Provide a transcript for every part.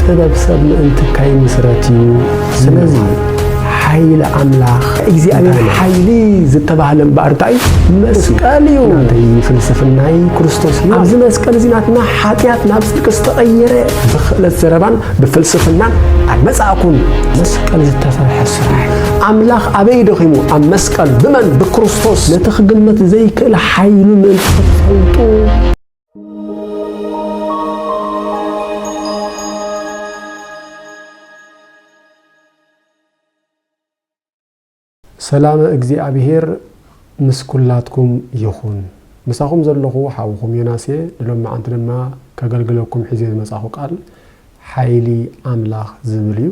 ጥበብ ሰብ ምእንቲ ከይምስረት እዩ። ስለዚ ሓይሊ ኣምላኽ እግዚኣብሔር እንታይ ማለት? ሓይሊ ዝተባህለ እምበኣር እንታይ እዩ? መስቀል እዩ። ናተይ ፍልስፍናይ ክርስቶስ እዩ። ኣብዚ መስቀል እዚ ናትና ሓጢኣት ናብ ጽድቂ ዝተቐየረ ብክእለት ዘረባን ብፍልስፍናን ኣይመጻእኩን። መስቀል ዝተሰርሐ ስራሕ። ኣምላኽ ኣበይ ደኺሙ? ኣብ መስቀል። ብመን? ብክርስቶስ። ነቲ ክግመት ዘይክእል ሓይሉ ምእንቲ ክትፈልጡ። ሰላመ እግዚኣብሔር ምስ ኩላትኩም ይኹን። ምሳኹም ዘለኹ ሓውኹም ዮናስ እየ። ንሎማዓንቲ ድማ ከገልግለኩም ሒዘ ዝመጻኹ ቃል ሓይሊ ኣምላኽ ዝብል እዩ።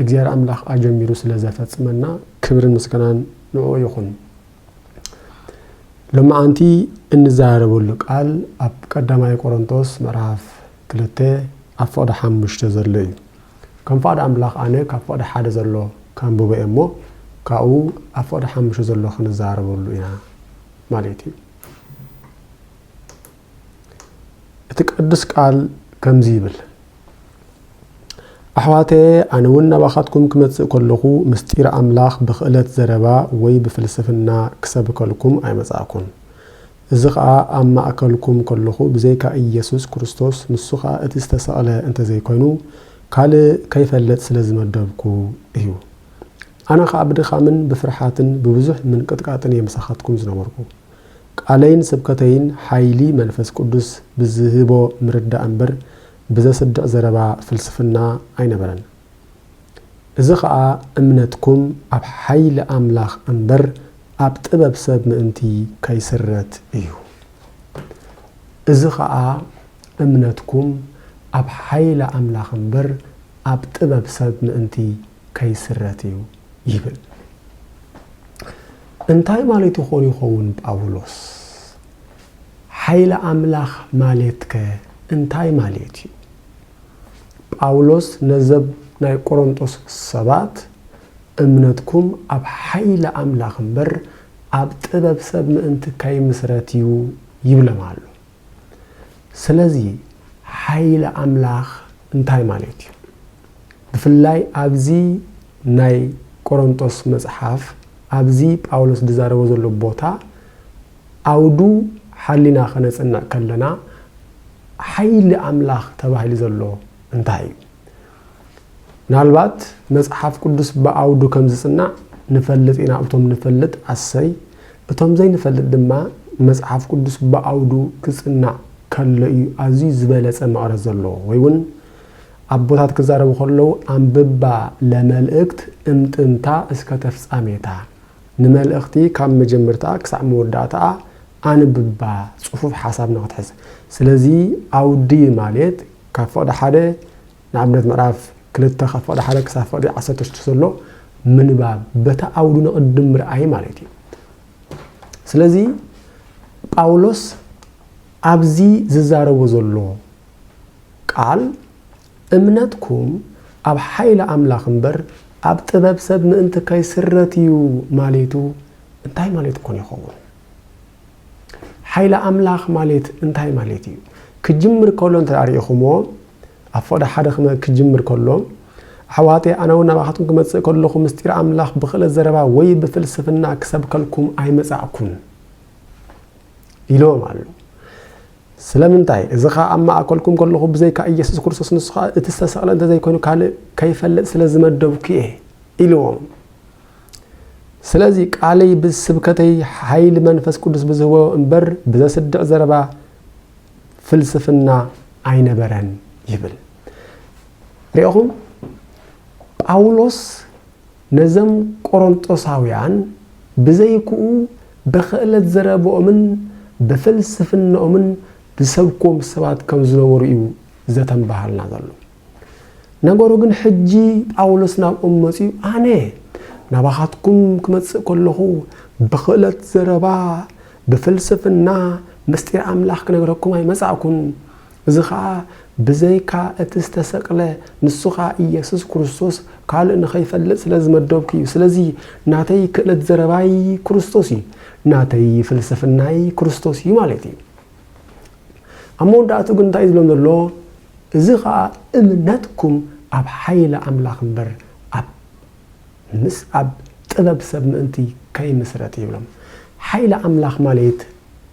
እግዚኣብሔር ኣምላኽ ኣጀሚሩ ስለ ዘፈጽመና ክብርን ምስጋናን ንዕኡ ይኹን። ሎማዓንቲ እንዘራረበሉ ቃል ኣብ ቀዳማይ ቆሮንቶስ ምዕራፍ ክልተ ኣብ ፍቕዲ ሓሙሽተ ዘሎ እዩ። ከም ፍቓድ ኣምላኽ ኣነ ካብ ፍቕዲ ሓደ ዘሎ ከንብቦ እየ እሞ ካብኡ ኣብ ፍቕዲ ሓሙሽተ ዘሎ ክንዘራረበሉ ኢና ማለት እዩ። እቲ ቅዱስ ቃል ከምዚ ይብል፣ ኣሕዋተየ፣ ኣነ እውን ናባኻትኩም ክመጽእ ከለኹ፣ ምስጢር ኣምላኽ ብኽእለት ዘረባ ወይ ብፍልስፍና ክሰብከልኩም ኣይመጻእኩን። እዚ ኸኣ ኣብ ማእከልኩም ከለኹ፣ ብዘይካ ኢየሱስ ክርስቶስ፣ ንሱ ኸኣ እቲ ዝተሰቕለ እንተ ዘይኮይኑ፣ ካልእ ከይፈልጥ ስለ ዝመደብኩ እዩ። ኣነ ኸኣ ብድኻምን ብፍርሓትን ብብዙሕ ምንቅጥቃጥን እየ ምሳኻትኩም ዝነበርኩ። ቃለይን ስብከተይን ሓይሊ መንፈስ ቅዱስ ብዝህቦ ምርዳእ እምበር፣ ብዘስድዕ ዘረባ ፍልስፍና ኣይነበረን። እዚ ኸኣ እምነትኩም ኣብ ሓይሊ ኣምላኽ እምበር፣ ኣብ ጥበብ ሰብ ምእንቲ ከይስረት እዩ። እዚ ኸኣ እምነትኩም ኣብ ሓይሊ ኣምላኽ እምበር፣ ኣብ ጥበብ ሰብ ምእንቲ ከይስረት እዩ ይብል። እንታይ ማለቱ ኾን ይኸውን ጳውሎስ? ሓይሊ ኣምላኽ ማለትከ እንታይ ማለት እዩ? ጳውሎስ ነዘብ ናይ ቆሮንጦስ ሰባት፣ እምነትኩም ኣብ ሓይሊ ኣምላኽ እምበር፣ ኣብ ጥበብ ሰብ ምእንቲ ከይምስረት እዩ ይብሎም ኣሎ። ስለዚ ሓይሊ ኣምላኽ እንታይ ማለት እዩ? ብፍላይ ኣብዚ ናይ ቆሮንጦስ መጽሓፍ፣ ኣብዚ ጳውሎስ ዝዛረቦ ዘሎ ቦታ፣ ኣውዱ ሓሊና ከነጽንዕ ከለና፣ ሓይሊ ኣምላኽ ተባሂሉ ዘሎ እንታይ እዩ? ምናልባት መጽሓፍ ቅዱስ ብኣውዱ ከም ዝጽናዕ ንፈልጥ ኢና። እቶም ንፈልጥ ኣሰይ፣ እቶም ዘይንፈልጥ ድማ መጽሓፍ ቅዱስ ብኣውዱ ክጽናዕ ከሎ እዩ ኣዝዩ ዝበለጸ መቐረት ዘለዎ። ወይ እውን ኣቦታት ክዛረቡ ከለዉ፣ ኣንብባ ለመልእክት እምጥንታ እስከ ተፍጻሜታ፣ ንመልእኽቲ ካብ መጀመርታኣ ክሳዕ መወዳእታኣ ኣንብባ፣ ጽፉፍ ሓሳብ ንኽትሕዝ። ስለዚ ኣውዲ ማለት ካብ ፍቕዲ ሓደ ንኣብነት ምዕራፍ ክልተ ካብ ፍቕዲ ሓደ ክሳብ ፍቕዲ ዓሰርተ ሽዱሽተ ዘሎ ምንባብ፣ በታ ኣውዱ ንቕድም ምርኣይ ማለት እዩ። ስለዚ ጳውሎስ ኣብዚ ዝዛረቦ ዘሎ ቃል እምነትኩም ኣብ ሓይሊ ኣምላኽ እምበር ኣብ ጥበብ ሰብ ምእንቲ ከይስረት እዩ ማለቱ እንታይ ማለት ኮን ይኸውን? ሓይሊ ኣምላኽ ማለት እንታይ ማለት እዩ? ክጅምር ከሎ እንተ ደኣ ርኢኹሞ፣ ኣብ ፍቕዲ ሓደ ክመ-፣ ክጅምር ከሎ፣ ኣሕዋተይ፣ ኣነ እውን ናባኻትኩም ክመጽእ ከለኹ፣ ምስጢር ኣምላኽ ብኽእለት ዘረባ ወይ ብፍልስፍና ክሰብከልኩም ኣይመጻእኩን ኢልዎም ኣሎ። ስለምንታይ? እዚ ኸኣ ኣብ ማእከልኩም ከለኹ፣ ብዘይካ ኢየሱስ ክርስቶስ፣ ንሱ ኸኣ እቲ ዝተሰቕለ እንተ ዘይኮይኑ፣ ካልእ ከይፈልጥ ስለ ዝመደብኩ እየ ኢልዎም። ስለዚ ቃለይ ብስብከተይ ሓይሊ መንፈስ ቅዱስ ብዝህቦ እምበር ብዘስድዕ ዘረባ ፍልስፍና ኣይነበረን ይብል። ርኢኹም፣ ጳውሎስ ነዘም ቆሮንጦሳውያን ብዘይክኡ ብኽእለት ዘረብኦምን ብፍልስፍናኦምን ዝሰብክዎም ሰባት ከም ዝነበሩ እዩ ዘተንብሃልና ዘሎ። ነገሩ ግን ሕጂ ጳውሎስ ናብኦም መጺኡ፣ ኣነ ናባኻትኩም ክመጽእ ከለኹ ብኽእለት ዘረባ፣ ብፍልስፍና፣ ምስጢር ኣምላኽ ክነግረኩም ኣይመጻእኩን። እዚ ኸኣ ብዘይካ እቲ ዝተሰቕለ፣ ንሱ ኸኣ ኢየሱስ ክርስቶስ፣ ካልእ ንኸይፈልጥ ስለ ዝመደብኩ እዩ። ስለዚ ናተይ ክእለት ዘረባይ ክርስቶስ እዩ፣ ናተይ ፍልስፍናይ ክርስቶስ እዩ ማለት እዩ። ኣብ መወዳእቱ ግን እንታይ እዩ ዝብሎም ዘሎ? እዚ ኸኣ እምነትኩም ኣብ ሓይሊ ኣምላኽ እምበር ኣብ ምስ ኣብ ጥበብ ሰብ ምእንቲ ከይምስረት ይብሎም። ሓይሊ ኣምላኽ ማለት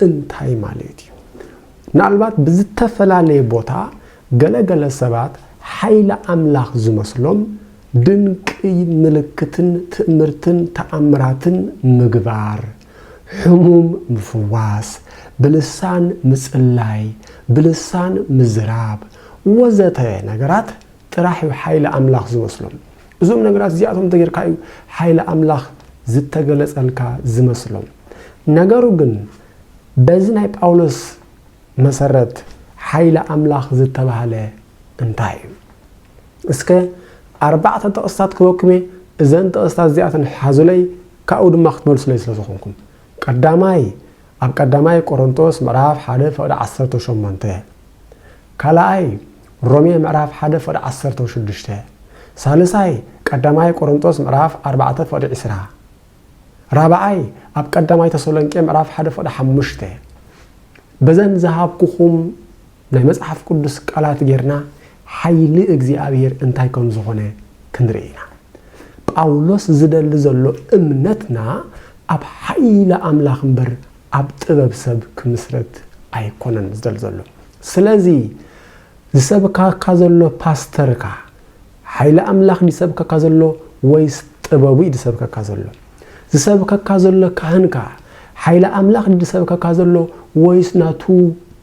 እንታይ ማለት እዩ? ምናልባት ብዝተፈላለየ ቦታ ገለ ገለ ሰባት ሓይሊ ኣምላኽ ዝመስሎም ድንቂ ምልክትን ትእምርትን ተኣምራትን ምግባር፣ ሕሙም ምፍዋስ፣ ብልሳን ምጽላይ፣ ብልሳን ምዝራብ ወዘተ ነገራት ጥራሕ እዩ ሓይሊ ኣምላኽ ዝመስሎም። እዞም ነገራት እዚኣቶም እንተጌርካ እዩ ሓይሊ ኣምላኽ ዝተገለጸልካ ዝመስሎም። ነገሩ ግን በዚ ናይ ጳውሎስ መሰረት ሓይሊ ኣምላኽ ዝተባህለ እንታይ እዩ? እስከ ኣርባዕተ ጥቕስታት ክበኩም እየ። እዘን ጥቕስታት እዚኣተን ሓዙለይ፣ ካብኡ ድማ ክትመልሱለይ ስለ ዝኾንኩም። ቀዳማይ፣ ኣብ ቀዳማይ ቆሮንቶስ ምዕራፍ ሓደ ፍቕዲ ዓሰርተ ሸሞንተ። ካልኣይ፣ ሮሜ ምዕራፍ ሓደ ፍቕዲ ዓሰርተ ሽዱሽተ። ሳልሳይ፣ ቀዳማይ ቆሮንቶስ ምዕራፍ ኣርባዕተ ፍቕዲ ዕስራ። ራብዓይ፣ ኣብ ቀዳማይ ተሰሎንቄ ምዕራፍ ሓደ ፍቕዲ ሓሙሽተ። በዘን ዝሃብኩኹም ናይ መጽሓፍ ቅዱስ ቃላት ጌርና ሓይሊ እግዚኣብሔር እንታይ ከም ዝኾነ ክንርኢ ኢና። ጳውሎስ ዝደሊ ዘሎ እምነትና ኣብ ሓይሊ ኣምላኽ እምበር ኣብ ጥበብ ሰብ ክምስረት ኣይኮነን ዝደሊ ዘሎ። ስለዚ ዝሰብከካ ዘሎ ፓስተርካ ሓይሊ ኣምላኽ ድዩ ዝሰብከካ ዘሎ ወይስ ጥበቡ እዩ ዝሰብከካ ዘሎ? ዝሰብከካ ዘሎ ካህንካ ሓይሊ ኣምላኽ ድዩ ዝሰብከካ ዘሎ ወይስ ናቱ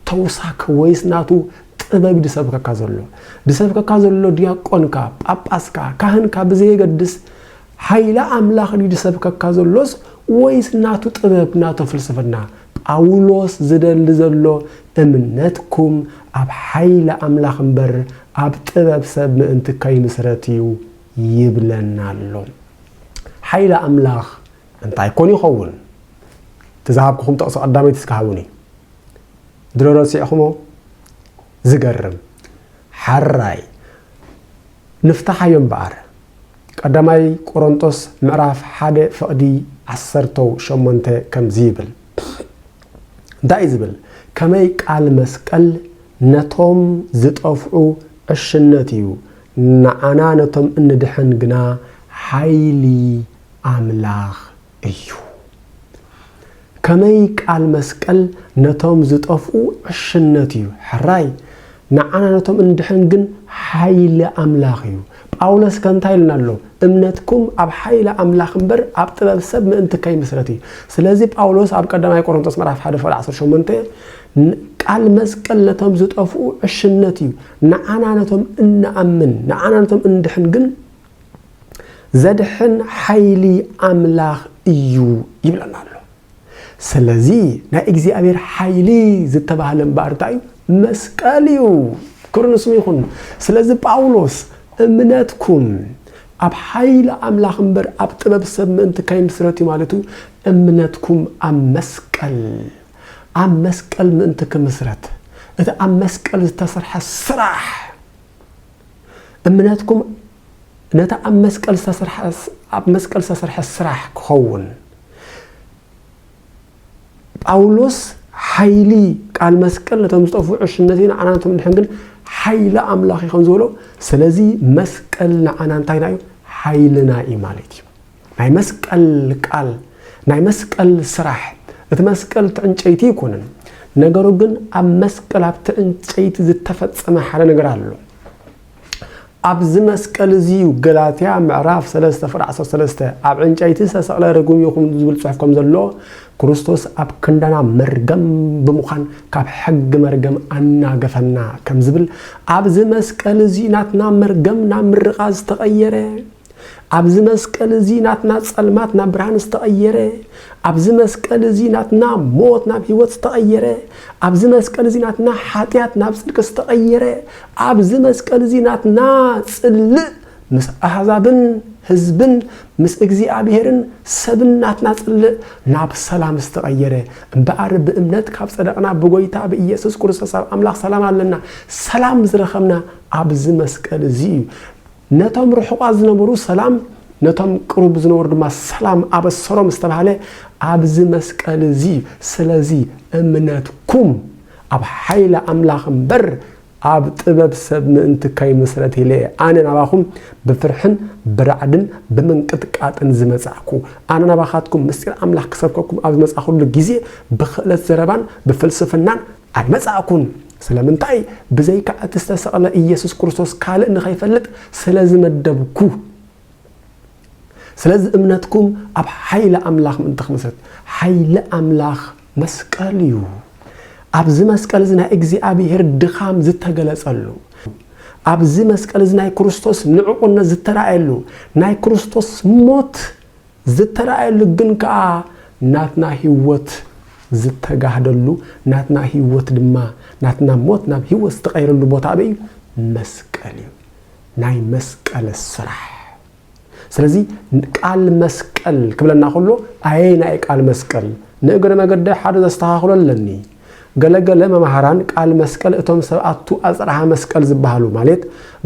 ተውሳክ ወይስ ናቱ ጥበብ እዩ ዝሰብከካ ዘሎ? ዝሰብከካ ዘሎ ዲያቆንካ፣ ጳጳስካ፣ ካህንካ ብዘየገድስ ሓይሊ ኣምላኽ ድዩ ዝሰብከካ ዘሎስ ወይስ ናቱ ጥበብ፣ ናቱ ፍልስፍና? ጳውሎስ ዝደሊ ዘሎ እምነትኩም ኣብ ሓይሊ ኣምላኽ እምበር ኣብ ጥበብ ሰብ ምእንቲ ከይምስረት እዩ ይብለና ኣሎ። ሓይሊ ኣምላኽ እንታይ ኮን ይኸውን? እቲ ዝሃብኩኹም ጥቕሲ ቀዳመይቲ እስከ ሃቡኒ። ድሮ ረሲዕኹሞ? ዝገርም። ሓራይ ንፍታሓዮ እምበኣር። ቀዳማይ ቆሮንጦስ ምዕራፍ ሓደ ፍቕዲ ዓሰርተ ሸሞንተ ከምዚ ይብል። እንታይ እዩ ዝብል? ከመይ ቃል መስቀል ነቶም ዝጠፍዑ ዕሽነት እዩ፣ ንዓና ነቶም እንድሕን ግና ሓይሊ ኣምላኽ እዩ። ከመይ ቃል መስቀል ነቶም ዝጠፍኡ ዕሽነት እዩ፣ ሕራይ ንዓና ነቶም እንድሕን ግን ሓይሊ ኣምላኽ እዩ። ጳውሎስ ከ እንታይ ኢልና ኣሎ? እምነትኩም ኣብ ሓይሊ ኣምላኽ እምበር ኣብ ጥበብ ሰብ ምእንቲ ከይምስረት እዩ። ስለዚ ጳውሎስ ኣብ ቀዳማይ ቆሮንቶስ ምዕራፍ ሓደ ፍቕዲ ዓሰርተ ሸሞንተ ን-፣ ቃል መስቀል ነቶም ዝጠፍኡ ዕሽነት እዩ፣ ንዓና ነቶም እንኣምን፣ ንዓና ነቶም እንድሕን ግን ዘድሕን ሓይሊ ኣምላኽ እዩ ይብለና ኣሎ። ስለዚ ናይ እግዚኣብሔር ሓይሊ ዝተባህለ እምበኣር እንታይ እዩ? መስቀል እዩ። ክብሪ ንስሙ ይኹን። ስለዚ ጳውሎስ እምነትኩም ኣብ ሓይሊ ኣምላኽ እምበር ኣብ ጥበብ ሰብ ምእንቲ ከይምስረት እዩ ማለቱ፣ እምነትኩም ኣብ መስቀል፣ ኣብ መስቀል ምእንቲ ክምስረት፣ እቲ ኣብ መስቀል ዝተሰርሐ ስራሕ፣ እምነትኩም ነቲ ኣብ መስቀል ዝተሰርሐ፣ ኣብ መስቀል ዝተሰርሐ ስራሕ ክኸውን። ጳውሎስ ሓይሊ ቃል መስቀል ነቶም ዝጠፍኡ ዕሽነት እዩ፣ ንዓና ነቶም ንድሕን ግን ሓይሊ ኣምላኽ እዩ ከም ዝበሎ፣ ስለዚ መስቀል ንዓና እንታይና እዩ? ሓይልና እዩ ማለት እዩ። ናይ መስቀል ቃል፣ ናይ መስቀል ስራሕ፣ እቲ መስቀል እቲ ዕንጨይቲ ኣይኮነን። ነገሩ ግን ኣብ መስቀል ኣብቲ ዕንጨይቲ ዝተፈጸመ ሓደ ነገር ኣሎ። ኣብዚ መስቀል እዚ እዩ ገላትያ ምዕራፍ ሰለስተ ፍቕዲ ዓሰርተ ሰለስተ፣ ኣብ ዕንጨይቲ ዝተሰቕለ ርጉም ይኹን ዝብል ጽሑፍ ከም ዘሎ፣ ክርስቶስ ኣብ ክንዳና መርገም ብምዃን ካብ ሕጊ መርገም ኣናገፈና ከም ዝብል፣ ኣብዚ መስቀል እዚ ናትና መርገም ናብ ምርቓ ዝተቐየረ፣ ኣብዚ መስቀል እዚ ናትና ጸልማት ናብ ብርሃን ዝተቐየረ፣ ኣብዚ መስቀል እዚ ናትና ሞት ናብ ህይወት ዝተቐየረ፣ ኣብዚ መስቀል እዚ ናትና ሓጢኣት ናብ ጽድቂ ዝተቐየረ፣ ኣብዚ መስቀል እዚ ናትና ጽልእ ምስ ኣህዛብን ህዝብን ምስ እግዚኣብሄርን ሰብን ናትና ጽልእ ናብ ሰላም ዝተቐየረ፣ እምበኣር ብእምነት ካብ ጸደቕና ብጎይታ ብኢየሱስ ክርስቶስ ኣብ ኣምላኽ ሰላም ኣለና። ሰላም ዝረኸብና ኣብዚ መስቀል እዚ እዩ። ነቶም ርሑቓት ዝነበሩ ሰላም፣ ነቶም ቅሩብ ዝነበሩ ድማ ሰላም ኣበሰሮም ዝተባህለ ኣብዚ መስቀል እዚ። ስለዚ እምነትኩም ኣብ ሓይሊ ኣምላኽ እምበር ኣብ ጥበብ ሰብ ምእንቲ ከይምስረት ኢለ እየ ኣነ ናባኹም ብፍርሕን ብራዕድን ብምንቅጥቃጥን ዝመጻእኩ። ኣነ ናባኻትኩም ምስጢር ኣምላኽ ክሰብከኩም ኣብ ዝመጻእኩሉ ግዜ ብኽእለት ዘረባን ብፍልስፍናን ኣይመጻእኩን። ስለምንታይ? ብዘይካ እቲ ዝተሰቕለ ኢየሱስ ክርስቶስ ካልእ ንኸይፈልጥ ስለ ዝመደብኩ። ስለዚ እምነትኩም ኣብ ሓይሊ ኣምላኽ ምእንቲ ክምስረት፣ ሓይሊ ኣምላኽ መስቀል እዩ። ኣብዚ መስቀል እዚ ናይ እግዚኣብሔር ድኻም ዝተገለጸሉ፣ ኣብዚ መስቀል እዚ ናይ ክርስቶስ ንዕቑነት ዝተራእየሉ፣ ናይ ክርስቶስ ሞት ዝተራእየሉ፣ ግን ከኣ ናትና ህይወት ዝተጋህደሉ፣ ናትና ህይወት ድማ፣ ናትና ሞት ናብ ህይወት ዝተቐየረሉ ቦታ ኣበይ እዩ? መስቀል እዩ። ናይ መስቀል ስራሕ። ስለዚ ቃል መስቀል ክብለና ከሎ ኣየናይ ቃል መስቀል? ንእግረ መገደ ሓደ ዘስተኻኽሎ ኣለኒ። ገለገለ መማህራን ቃል መስቀል እቶም ሰብኣቱ ኣጽርሃ መስቀል ዝበሃሉ፣ ማለት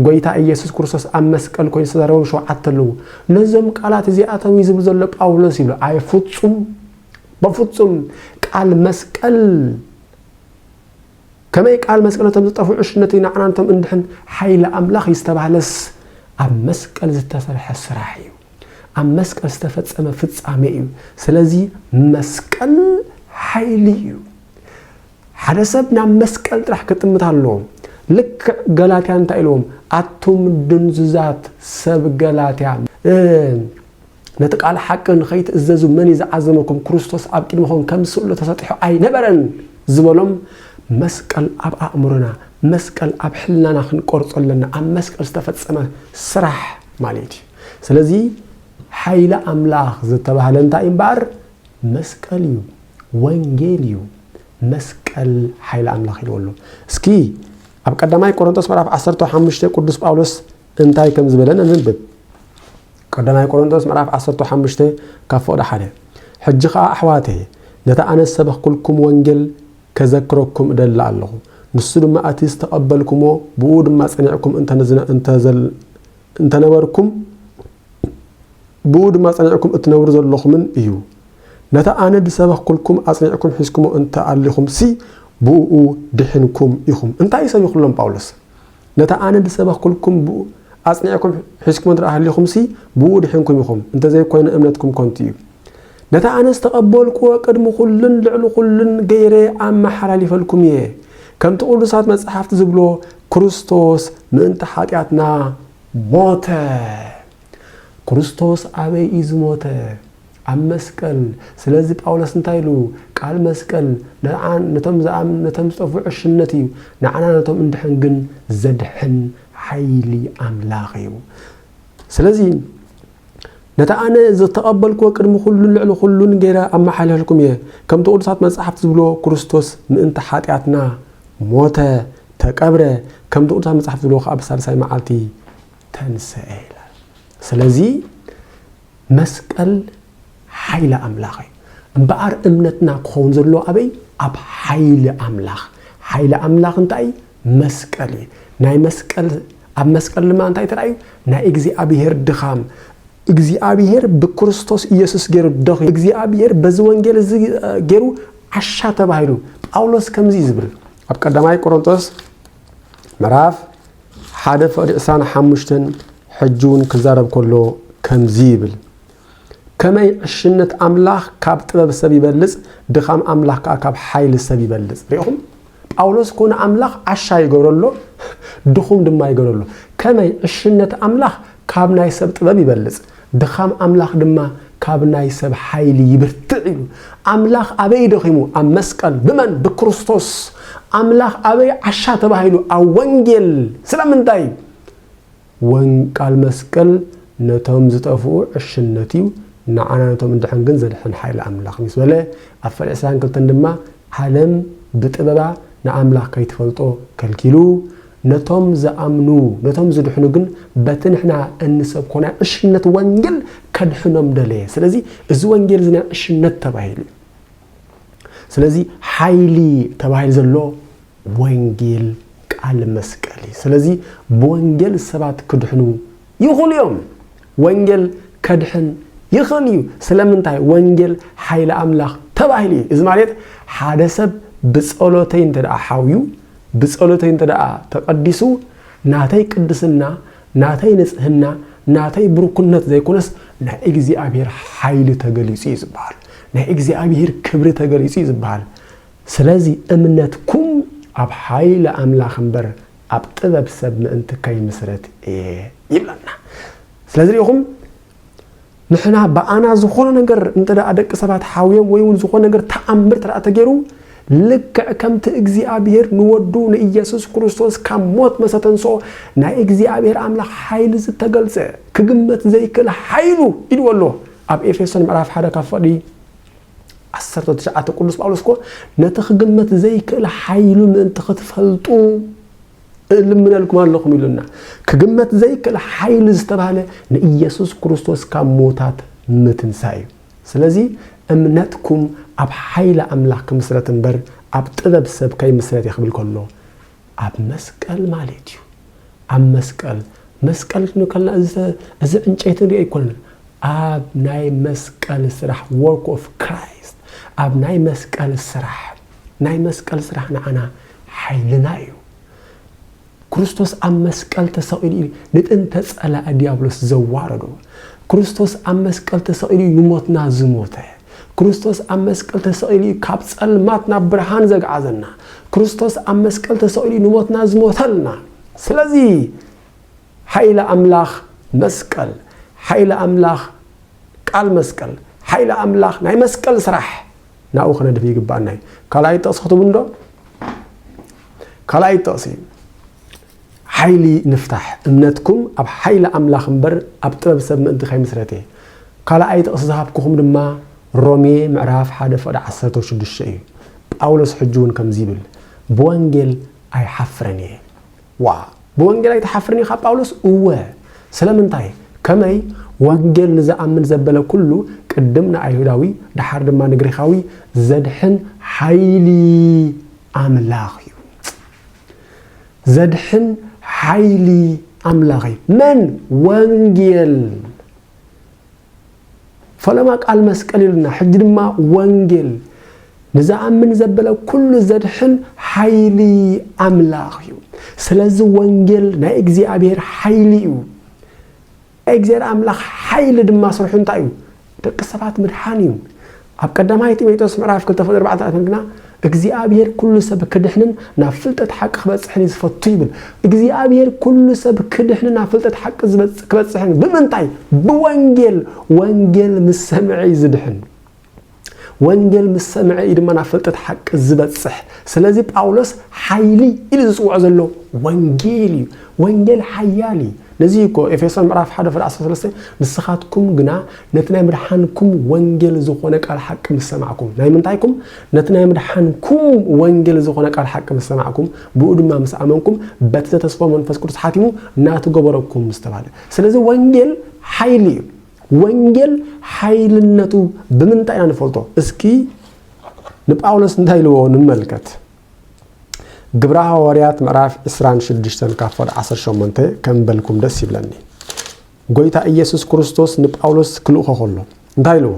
ጎይታ ኢየሱስ ክርስቶስ ኣብ መስቀል ኮይኑ ዝተዛረቦም ሸውዓተ ኣለዉ። ነዞም ቃላት እዚኣቶም እዩ ዝብል ዘሎ ጳውሎስ ይብሉ። ኣይ ፍጹም፣ በፍጹም። ቃል መስቀል ከመይ ቃል መስቀል ነቶም ዝጠፍኡ ዕሽነት እዩ፣ ንዓና ነቶም እንድሕን ሓይሊ ኣምላኽ እዩ ዝተባህለስ ኣብ መስቀል ዝተሰርሐ ስራሕ እዩ። ኣብ መስቀል ዝተፈጸመ ፍጻሜ እዩ። ስለዚ መስቀል ሓይሊ እዩ። ሓደ ሰብ ናብ መስቀል ጥራሕ ክጥምት ኣለዎ። ልክዕ ገላትያ እንታይ ኢልዎም? ኣቱም ድንዙዛት ሰብ ገላትያ፣ እ፣ ነቲ ቃል ሓቂ ንኸይትእዘዙ መን እዩ ዝዓዘመኩም? ክርስቶስ ኣብ ቅድሚኹም ከም ስእሉ ተሰጢሑ ኣይነበረን ዝበሎም። መስቀል ኣብ ኣእምሮና፣ መስቀል ኣብ ሕልናና ክንቆርጾ ኣለና። ኣብ መስቀል ዝተፈጸመ ስራሕ ማለት እዩ። ስለዚ ሓይሊ ኣምላኽ ዝተባህለ እንታይ እምበኣር? መስቀል እዩ፣ ወንጌል እዩ። መስቀል ሓይሊ ኣምላኽ ኢልዎ ኣሎ። እስኪ ኣብ ቀዳማይ ቆሮንቶስ ምዕራፍ ዓሰርተ ሓሙሽተ ቅዱስ ጳውሎስ እንታይ ከም ዝበለ ነንብብ። ቀዳማይ ቆሮንቶስ ምዕራፍ ዓሰርተ ሓሙሽተ ካብ ፍቕዲ ሓደ። ሕጂ ኸኣ ኣሕዋተየ፣ ነቲ ኣነ ዝሰበኽኩልኩም ወንጌል ከዘክረኩም እደሊ ኣለኹ። ንሱ ድማ እቲ ዝተቐበልኩሞ፣ ብኡ ድማ ጸኒዕኩም እንተ ንዝነ-፣ እንተ ዘል-፣ እንተ ነበርኩም፣ ብኡ ድማ ጸኒዕኩም እትነብሩ ዘለኹምን እዩ። ነቲ ኣነ ዝሰበኽኩልኩም ኣጽኒዕኩም ሒዝኩሞ እንተ ኣሊኹምሲ፣ ብኡ ድሒንኩም ኢኹም። እንታይ እዩ ሰቢኹሎም ጳውሎስ? ነቲ ኣነ ዝሰበኽኩልኩም ብኡ ኣጽኒዕኩም ሒዝኩሞ እንተ ሃሊኹምሲ፣ ብኡ ድሒንኩም ኢኹም። እንተ ዘይኮይኑ እምነትኩም ከንቱ እዩ። ነቲ ኣነ ዝተቐበልኩዎ ቅድሚ ኩሉን ልዕሊ ኩሉን ገይረ ኣመሓላሊፈልኩም እየ። ከምቲ ቅዱሳት መጻሕፍቲ ዝብሎ፣ ክርስቶስ ምእንቲ ሓጢኣትና ሞተ። ክርስቶስ ኣበይ እዩ ዝሞተ? ኣብ መስቀል። ስለዚ ጳውሎስ እንታይ ኢሉ? ቃል መስቀል ንዓን-፣ ነቶም ዝኣም-፣ ነቶም ዝጠፍኡ ዕሽነት እዩ፣ ንዓና ነቶም እንድሕን ግን ዘድሕን ሓይሊ ኣምላኽ እዩ። ስለዚ ነቲ ኣነ ዝተቐበልክዎ ቅድሚ ኩሉን ልዕሊ ኩሉን ገይረ ኣመሓላልኩም እየ። ከምቲ ቅዱሳት መጻሕፍቲ ዝብሎ፣ ክርስቶስ ምእንቲ ሓጢኣትና ሞተ፣ ተቀብረ፣ ከምቲ ቅዱሳት መጻሕፍቲ ዝብሎ ከኣ ብሳልሳይ መዓልቲ ተንስአ ይላል። ስለዚ መስቀል ሓይሊ ኣምላኽ እዩ። እምበኣር እምነትና ክኸውን ዘለዎ ኣበይ? ኣብ ሓይሊ ኣምላኽ። ሓይሊ ኣምላኽ እንታይ? መስቀል እዩ። ናይ መስቀል፣ ኣብ መስቀል ድማ እንታይ ተራእዩ? ናይ እግዚኣብሔር ድኻም። እግዚኣብሔር ብክርስቶስ ኢየሱስ ገይሩ ደኺሙ። እግዚኣብሔር በዚ ወንጌል እዚ፣ እ፣ ገይሩ ዓሻ ተባሂሉ። ጳውሎስ ከምዚ እዩ ዝብል። ኣብ ቀዳማይ ቆሮንቶስ ምዕራፍ ሓደ ፍቕዲ ዕስራን ሓሙሽተን ሕጂ እውን ክዛረብ ከሎ ከምዚ ይብል፣ ከመይ ዕሽነት ኣምላኽ ካብ ጥበብ ሰብ ይበልጽ፣ ድኻም ኣምላኽ ከኣ ካብ ሓይሊ ሰብ ይበልጽ። ሪኢኹም? ጳውሎስ እኮ ንኣምላኽ ዓሻ ይገብሮ ኣሎ፣ ድኹም ድማ ይገብሮ ኣሎ። ከመይ ዕሽነት ኣምላኽ ካብ ናይ ሰብ ጥበብ ይበልጽ፣ ድኻም ኣምላኽ ድማ ካብ ናይ ሰብ ሓይሊ ይብርትዕ ኢሉ። ኣምላኽ ኣበይ ደኺሙ? ኣብ መስቀል። ብመን? ብክርስቶስ። ኣምላኽ ኣበይ ዓሻ ተባሂሉ? ኣብ ወንጌል። ስለምንታይ? ወን-፣ ቃል መስቀል ነቶም ዝጠፍኡ ዕሽነት እዩ፣ ንዓና ነቶም እንድሕን ግን ዘድሕን ሓይሊ ኣምላኽ ምስ በለ፣ ኣብ ፍቕዲ ዕስራን ክልተን ድማ፣ ዓለም ብጥበባ ንኣምላኽ ከይትፈልጦ ከልኪሉ፣ ነቶም ዝኣምኑ፣ ነቶም ዝድሕኑ ግን በቲ ንሕና እንሰብኮ ናይ ዕሽነት ወንጌል ከድሕኖም ደለየ። ስለዚ እዚ ወንጌል እዚ ናይ ዕሽነት ተባሂሉ እዩ። ስለዚ ሓይሊ ተባሂሉ ዘሎ ወንጌል ቃል መስቀል እዩ። ስለዚ ብወንጌል ሰባት ክድሕኑ ይኽእሉ እዮም። ወንጌል ከድሕን ይኽእል እዩ። ስለምንታይ? ወንጌል ሓይሊ ኣምላኽ ተባሂሉ እዩ። እዚ ማለት ሓደ ሰብ ብጸሎተይ እንተ ደኣ ሓውዩ፣ ብጸሎተይ እንተ ደኣ ተቐዲሱ፣ ናተይ ቅድስና፣ ናተይ ንጽህና፣ ናተይ ብሩክነት ዘይኮነስ፣ ናይ እግዚኣብሔር ሓይሊ ተገሊጹ እዩ ዝበሃል። ናይ እግዚኣብሔር ክብሪ ተገሊጹ እዩ ዝበሃል። ስለዚ እምነትኩም ኣብ ሓይሊ ኣምላኽ እምበር ኣብ ጥበብ ሰብ ምእንቲ ከይምስረት እየ ይብለና። ስለዚ ርኢኹም፣ ንሕና ብኣና ዝኾነ ነገር እንተ ደኣ ደቂ ሰባት ሓውዮም ወይ እውን ዝኾነ ነገር ተኣምር እንተ ደኣ ተገይሩ፣ ልክዕ ከምቲ እግዚኣብሔር ንወዱ ንኢየሱስ ክርስቶስ ካብ ሞት መሰተንስኦ ናይ እግዚኣብሔር ኣምላኽ ሓይሊ ዝተገልጸ ክግመት ዘይክእል ሓይሉ ኢልዎ ኣሎ። ኣብ ኤፌሶን ምዕራፍ ሓደ ካብ ፈቕዲ ዓሰርተ ትሽዓተ ቅዱስ ጳውሎስ እኮ ነቲ ክግመት ዘይክእል ሓይሉ ምእንቲ ክትፈልጡ እልምነልኩም ኣለኹም ኢሉና። ክግመት ዘይክእል ሓይሊ ዝተባህለ ንኢየሱስ ክርስቶስ ካብ ሞታት ምትንሳእ እዩ። ስለዚ እምነትኩም ኣብ ሓይሊ ኣምላኽ ክምስረት እምበር ኣብ ጥበብ ሰብ ከይምስረት እየ ክብል ከሎ ኣብ መስቀል ማለት እዩ። ኣብ መስቀል፣ መስቀል ክንብል ከለና እዚ ተ-፣ እዚ ዕንጨይቲ ንሪኦ ኣይኮነን። ኣብ ናይ መስቀል ስራሕ፣ work of Christ፣ ኣብ ናይ መስቀል ስራሕ፣ ናይ መስቀል ስራሕ ንዓና ሓይልና እዩ። ክርስቶስ ኣብ መስቀል ተሰቒሉ እዩ ንጥንተ ጸላኢ ዲያብሎስ ዘዋረዶ። ክርስቶስ ኣብ መስቀል ተሰቒሉ እዩ ንሞትና ዝሞተ። ክርስቶስ ኣብ መስቀል ተሰቒሉ እዩ ካብ ጸልማት ናብ ብርሃን ዘግዓዘና። ክርስቶስ ኣብ መስቀል ተሰቒሉ እዩ ንሞትና ዝሞተልና። ስለዚ ሓይሊ ኣምላኽ መስቀል፣ ሓይሊ ኣምላኽ ቃል መስቀል፣ ሓይሊ ኣምላኽ ናይ መስቀል ስራሕ ናብኡ ከነድህብ ይግባኣና እዩ። ካልኣይ ጥቕሲ ክትብሉ እንዶ? ካልኣይ ጥቕሲ፣ ሓይሊ ንፍታሕ፣ እምነትኩም ኣብ ሓይሊ ኣምላኽ እምበር ኣብ ጥበብ ሰብ ምእንቲ ከይምስረት እየ። ካልኣይ ጥቕሲ ዝሃብኩኹም ድማ ሮሜ ምዕራፍ ሓደ ፍቕዲ ዓሰርተ ሽዱሽተ እዩ። ጳውሎስ ሕጂ እውን ከምዚ ይብል፣ "ብወንጌል ኣይሓፍርን እየ።" ዋ፣ ብወንጌል ኣይትሓፍርን ኢኻ ጳውሎስ? እወ። ስለምንታይ? ከመይ? ወንጌል ንዝኣምን ዘበለ ኩሉ፣ ቅድም ንኣይሁዳዊ፣ ደሓር ድማ ንግሪኻዊ፣ ዘድሕን ሓይሊ ኣምላኽ እዩ። ዘድሕን ሓይሊ ኣምላኽ እዩ። መን? ወንጌል። ፈለማ ቃል መስቀል ኢሉና፣ ሕጂ ድማ ወንጌል። ንዝኣምን ዘበለ ኩሉ ዘድሕን ሓይሊ ኣምላኽ እዩ። ስለዚ ወንጌል ናይ እግዚኣብሔር ሓይሊ እዩ። ናይ እግዚኣብሔር ኣምላኽ ሓይሊ ድማ ስርሑ እንታይ እዩ? ደቂ ሰባት ምድሓን እዩ። ኣብ ቀዳማይ ጢሞቴዎስ ምዕራፍ ክልተ ፍቕዲ ኣርባዕተ ኣተንትና እግዚኣብሔር ኩሉ ሰብ ክድሕንን ናብ ፍልጠት ሓቂ ክበጽሕን እዩ ዝፈቱ ይብል። እግዚኣብሔር ኩሉ ሰብ ክድሕንን ናብ ፍልጠት ሓቂ ዝበጽ-፣ ክበጽሕን ብምንታይ? ብወንጌል። ወንጌል ምስ ሰምዐ እዩ ዝድሕን። ወንጌል ምስ ሰምዐ እዩ ድማ ናብ ፍልጠት ሓቂ ዝበጽሕ። ስለዚ ጳውሎስ ሓይሊ ኢሉ ዝጽውዖ ዘሎ ወንጌል እዩ። ወንጌል ሓያል እዩ። ነዚ እኮ ኤፌሶን ምዕራፍ ሓደ ፍቕዲ ዓሰርተ ሰለስተ፣ "ንስኻትኩም ግና ነቲ ናይ ምድሓንኩም ወንጌል ዝኾነ ቃል ሓቂ ምስ ሰማዕኩም"፣ ናይ ምንታይኩም? ነቲ ናይ ምድሓንኩም ወንጌል ዝኾነ ቃል ሓቂ ምስ ሰማዕኩም፣ ብኡ ድማ ምስ ኣመንኩም፣ በቲ ዘተስፎ መንፈስ ቅዱስ ሓቲሙ ናቱ ገበረኩም ዝተባህለ። ስለዚ ወንጌል ሓይሊ እዩ። ወንጌል ሓይልነቱ ብምንታይ ኢና ንፈልጦ? እስኪ ንጳውሎስ እንታይ ኢልዎ ንመልከት። ግብረ ሃዋርያት ምዕራፍ ዕስራን ሽዱሽተን ካብ ፍቕዲ ዓሰርተ ሸሞንተ ከንበልኩም ደስ ይብለኒ። ጎይታ ኢየሱስ ክርስቶስ ንጳውሎስ ክልእኾ ከሎ እንታይ ኢልዎ?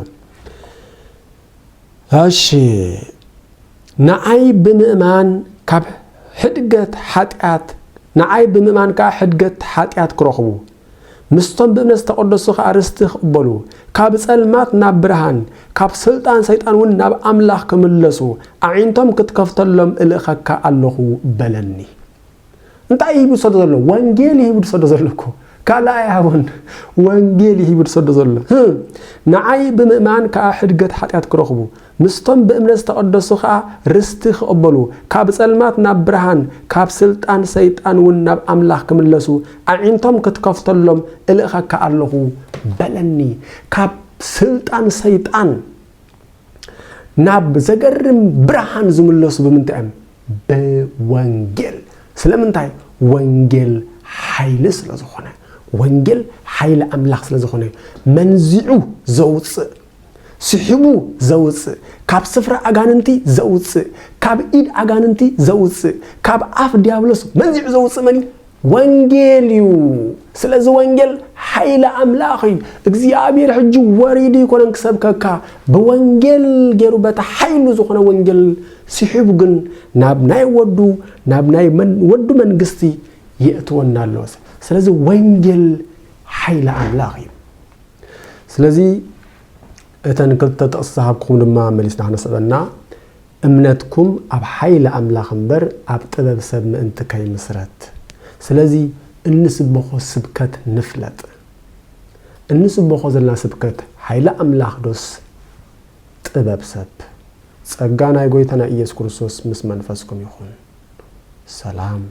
እሺ፣ ንዓይ ብምእማን ካብ ሕድገት ሓጢኣት፣ ንዓይ ብምእማን ከኣ ሕድገት ሓጢኣት ክረኽቡ፣ ምስቶም ብእምነት ዝተቐደሱ ከኣ ርስቲ ክቕበሉ፣ ካብ ጸልማት ናብ ብርሃን፣ ካብ ስልጣን ሰይጣን እውን ናብ ኣምላኽ ክምለሱ፣ ኣዒንቶም ክትከፍተሎም እልእኸካ ኣለኹ በለኒ። እንታይ እዩ ሂቡ ዝሰዶ ዘሎ? ወንጌል እዩ ሂቡ ዝሰዶ ዘሎ እኮ። ካልእ ኣይሃቦን። ወንጌል እዩ ሂቡ ዝሰዶ ዘሎ። ህም። ንዓይ ብምእማን ከኣ ሕድገት ሓጢኣት ክረኽቡ፣ ምስቶም ብእምነት ዝተቐደሱ ከኣ ርስቲ ክቕበሉ፣ ካብ ጸልማት ናብ ብርሃን፣ ካብ ስልጣን ሰይጣን እውን ናብ ኣምላኽ ክምለሱ፣ ኣዒንቶም ክትከፍተሎም እልእኸካ ኣለኹ በለኒ። ካብ ስልጣን ሰይጣን ናብ ዘገርም ብርሃን ዝምለሱ ብምንታይ እዮም? ብወንጌል። ስለምንታይ? ወንጌል ሓይሊ ስለ ዝኾነ። ወንጌል ሓይሊ ኣምላኽ ስለ ዝኾነ፣ መንዚዑ ዘውጽእ፣ ስሒቡ ዘውጽእ፣ ካብ ስፍራ ኣጋንንቲ ዘውጽእ፣ ካብ ኢድ ኣጋንንቲ ዘውጽእ፣ ካብ ኣፍ ዲያብሎስ መንዚዑ ዘውጽእ መን እዩ? ወንጌል እዩ። ስለዚ ወንጌል ሓይሊ ኣምላኽ እዩ። እግዚኣብሔር ሕጂ ወሪዱ ኣይኮነን ክሰብከካ፣ ብወንጌል ገይሩ፣ በታ ሓይሉ ዝኾነ ወንጌል ስሒቡ ግን ናብ ናይ ወዱ፣ ናብ ናይ መን-፣ ወዱ መንግስቲ የእትወና ኣሎ። ስለዚ ወንጌል ሓይሊ ኣምላኽ እዩ። ስለዚ እተን ክልተ ጥቕሲ ዝሃብኩኹም ድማ መሊስና ክነስዕበና፣ እምነትኩም ኣብ ሓይሊ ኣምላኽ እምበር ኣብ ጥበብ ሰብ ምእንቲ ከይምስረት። ስለዚ እንስብኾ ስብከት ንፍለጥ። እንስብኾ ዘለና ስብከት ሓይሊ ኣምላኽ ዶስ ጥበብ ሰብ? ጸጋ ናይ ጎይታ ናይ ኢየሱስ ክርስቶስ ምስ መንፈስኩም ይኹን። ሰላም።